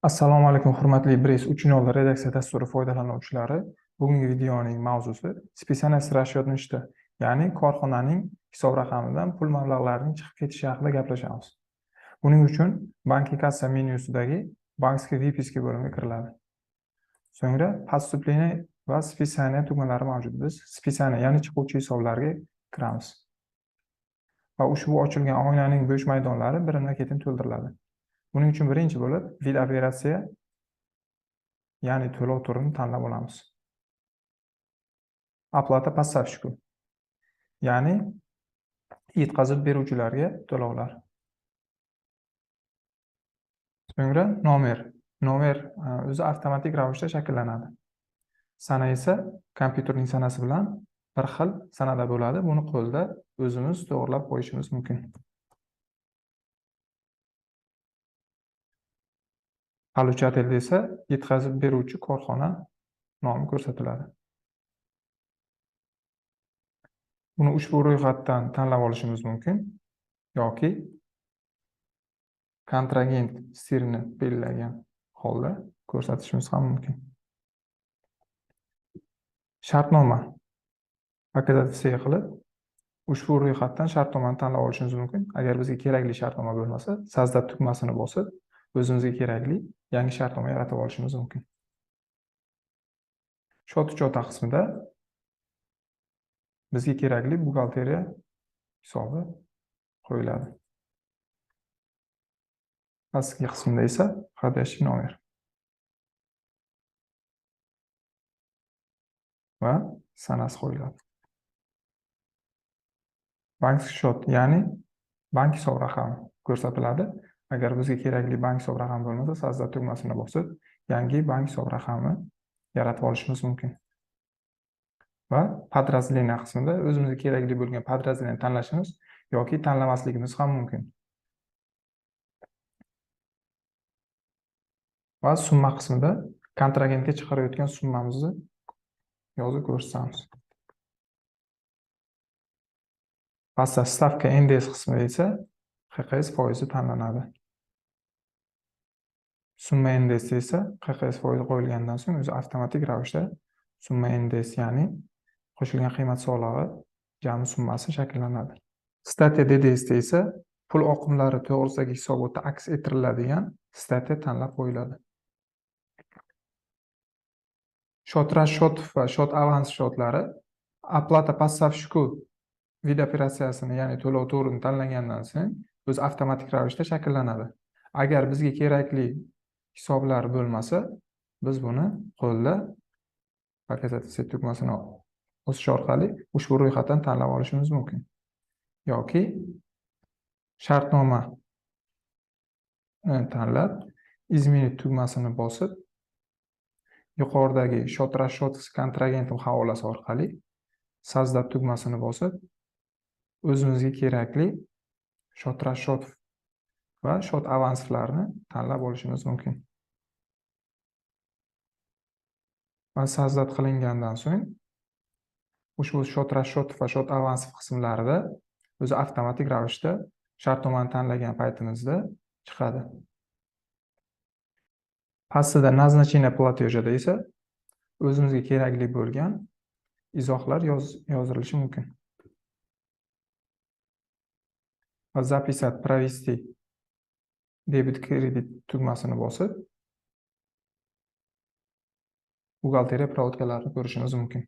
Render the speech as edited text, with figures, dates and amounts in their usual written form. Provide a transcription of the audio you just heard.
Assalomu alaykum hurmatli Bres 3.0 redaksiya dasturi foydalanuvchilari. Bugungi videoning mavzusi списание с расчетного счета, ya'ni korxonaning hisob raqamidan pul mablag'larining chiqib ketishi haqida gaplashamiz. Buning uchun bank kassa menyusidagi банковский выписки bo'limiga kiriladi. So'ngra поступление va списание tugmalari mavjud. Biz списание, ya'ni chiquvchi hisoblarga kiramiz. Va ushbu ochilgan oynaning bo'sh maydonlari birinma-ketin to'ldiriladi. Buning uchun birinchi bo'lib vid operatsiya, ya'ni to'lov turini tanlab olamiz. Оплата поставщику, ya'ni yetkazib beruvchilarga to'lovlar. So'ngra nomer. Nomer o'zi avtomatik ravishda shakllanadi. Sana esa kompyuterning sanasi bilan bir xil sanada bo'ladi. Buni qo'lda o'zimiz to'g'rilab qo'yishimiz mumkin. Получатель esa yetkazib beruvchi korxona nomi ko'rsatiladi. Buni ushbu ro'yxatdan tanlab olishimiz mumkin yoki kontragent sirini belgilagan holda ko'rsatishimiz ham mumkin. Shartnoma показать все qilib ushbu ro'yxatdan shartnomani tanlab olishimiz mumkin. Agar bizga kerakli shartnoma bo'lmasa, создать tugmasini bosib o'zimizga kerakli yangi shartnoma yaratib olishimiz mumkin. Счет учета qismida bizga kerakli buxgalteriya hisobi qo'yiladi. Pastki qismida esa входящий nomer va sanasi qo'yiladi. Bank счет, ya'ni bank hisob raqami ko'rsatiladi. Agar bizga kerakli bank hisob raqami bo'lmasa, создать tugmasini bosib, yangi bank hisob raqami yaratib olishimiz mumkin. Va подразделение qismida o'zimizga kerakli bo'lgan подразделение tanlashimiz yoki tanlamasligimiz ham mumkin. Va summa qismida kontragentga chiqarayotgan summamizni yozib ko'rsatamiz. Pastda stavka NDS qismida esa QQS foizi tanlanadi. Summa NDS esa QQS foizi qo'yilgandan so'ng o'zi avtomatik ravishda summa NDS, ya'ni qo'shilgan qiymat solig'i jami summasi shakllanadi. Statya DDS esa pul oqimlari to'g'risidagi hisobotda aks ettiriladigan statya tanlab qo'yiladi. Счет расчетов va счет avans счетлari оплата поставщику vid operatsiyasini, ya'ni to'lov turini tanlagandan so'ng o'zi avtomatik ravishda shakllanadi. Agar bizga kerakli hisoblar bo'lmasa, biz buni qo'lda показать все tugmasini bosish orqali ushbu ro'yxatdan tanlab olishimiz mumkin. Yoki shartnoma tanlab, изменить tugmasini bosib, yuqoridagi счет расчетов с контрагентом havolasi orqali создать tugmasini bosib, o'zimizga kerakli счет расчетов va счет avanslarni tanlab olishimiz mumkin. Va создать qilingandan so'ng ushbu счет расчетов va счет avansов qismlarida o'zi avtomatik ravishda shartnomani tanlagan paytimizda chiqadi. Pastida назначение платежа esa o'zimizga kerakli bo'lgan izohlar yozilishi mumkin. Va записать, провести debit kredit tugmasini bosib buxgalteriya provodkalarini ko'rishimiz mumkin.